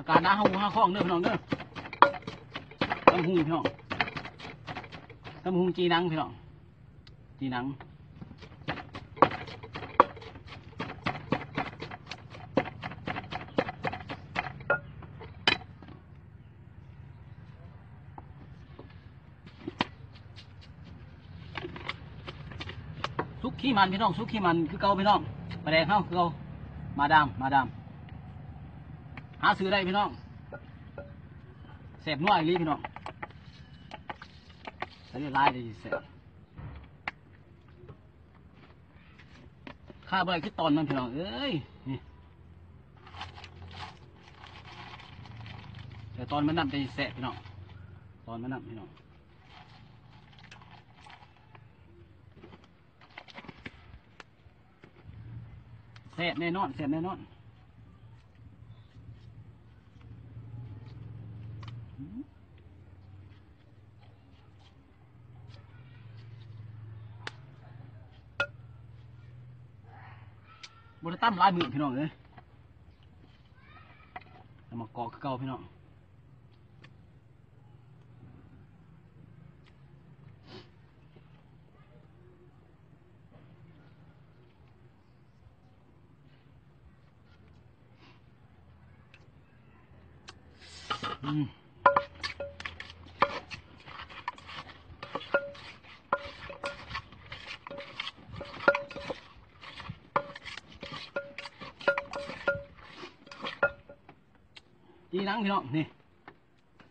ການໜາຫາຫູຫາຄອງເດີພີ່ນ້ອງເດີ. ຕຳບັກຫຸ່ງພີ່ນ້ອງ ຕຳບັກຫຸ່ງຈີ່ໜັງພີ່ນ້ອງ ຈີ່ໜັງ. ສຸກຂີ້ໝັ້ນພີ່ນ້ອງ ສຸກຂີ້ໝັ້ນຄືເກົ່າພີ່ນ້ອງ. ປາແດກເຮົາຄືເກົ່າ ມາດາມ ມາດາມ ຫາຊື້ໄດ້ພີ່ນ້ອງ. ແຊບນົວອີ່ຫຼີພີ່ນ້ອງ ໃສ່ຫຼາຍໆ ໄດ້ແຊບ. ຂາດບໍ່ໄດ້ຄືຕອນມັນພີ່ນ້ອງເອີຍ ນີ້ ແຕ່ຕອນມັນນຳ ແຕ່ແຊບພີ່ນ້ອງ ຕອນມັນນຳພີ່ນ້ອງ. ແຊບແນ່ນອນ ແຊບແນ່ນອນ. ບໍ່ໄດ້ຕຳຫຼາຍມື້ພີ່ນ້ອງເອີຍ ເອົາມາກອກຄືເກົ່າພີ່ນ້ອງ. ອືມ ຈີ່ໜັງພີ່ນ້ອງ ນີ້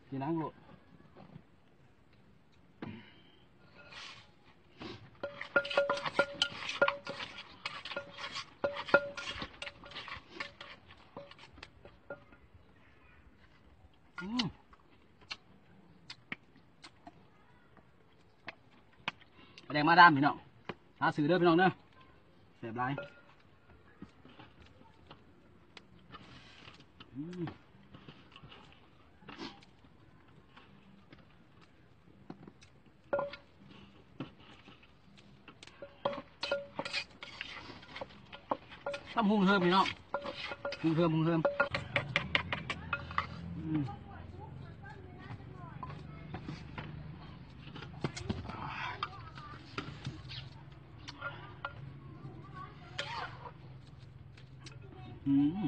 ຈີ່ໜັງໂລດ. ອືມ ປາແດກມາດາມພີ່ນ້ອງ ຫາຊື້ເດີພີ່ນ້ອງເດີ ແຊບຫຼາຍ. ອືມ ຕຳຫຸ່ງເຮີມພີ່ນ້ອງ ຫຸ່ງເຮີມ ຫຸ່ງເຮີມ. ອືມ ອືມ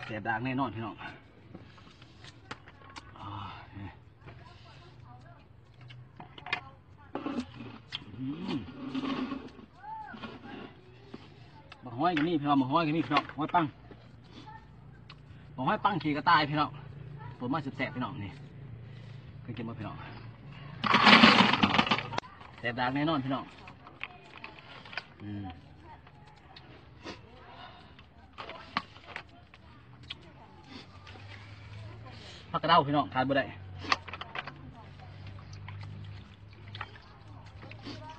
ແຊບດາກແນ່ນອນພີ່ນ້ອງ. ອືມ ບັກຫອຍກໍມີພີ່ນ້ອງ ບັກຫອຍກໍມີພີ່ນ້ອງ ຫອຍປັງ ບັກຫອຍປັງຂີ້ກະຕ່າຍພີ່ນ້ອງ ຕົ້ມມາແຊບໆ ພີ່ນ້ອງ ນີ້ ເຄີຍກິນບໍ່ພີ່ນ້ອງ ແຊບດາກແນ່ນອນພີ່ນ້ອງ. ອືມ ຜັກກະເດົາພີ່ນ້ອງ ຂາດບໍ່ໄດ້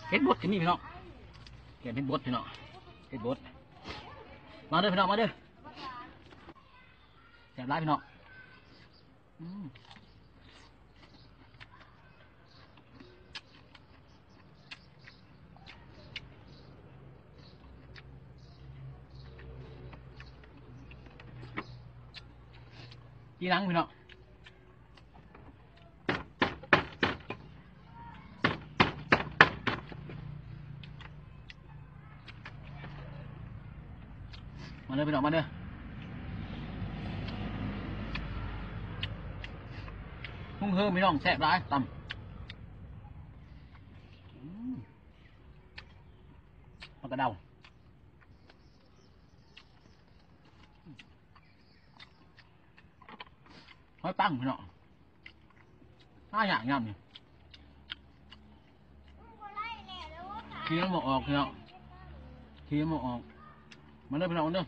ເຫັດບົດກໍມີພີ່ນ້ອງ ແກງເຫັດບົດພີ່ນ້ອງ ເຫັດບົດ ມາເດີພີ່ນ້ອງ ມາເດີ ແຊບຫຼາຍພີ່ນ້ອງ. ອືມ ຈີ່ໜັງພີ່ນ້ອງ ມາເດີພີ່ນ້ອງ ມາເດີ ຫຸ່ງເຮີມພີ່ນ້ອງ ແຊບຫຼາຍ ຕຳ ອືມ ຜັກກະເດົາ ຫອຍປັງພີ່ນ້ອງ ຫາຍາກຍາມນີ້ ຂີ້ມັນບໍ່ອອກພີ່ນ້ອງ ຂີ້ມັນບໍ່ອອກ ມາເດີພີ່ນ້ອງ ມາເດີ ອືມ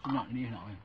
ສຸດຍອດອີ່ຫຼີພີ່ນ້ອງເອີຍ.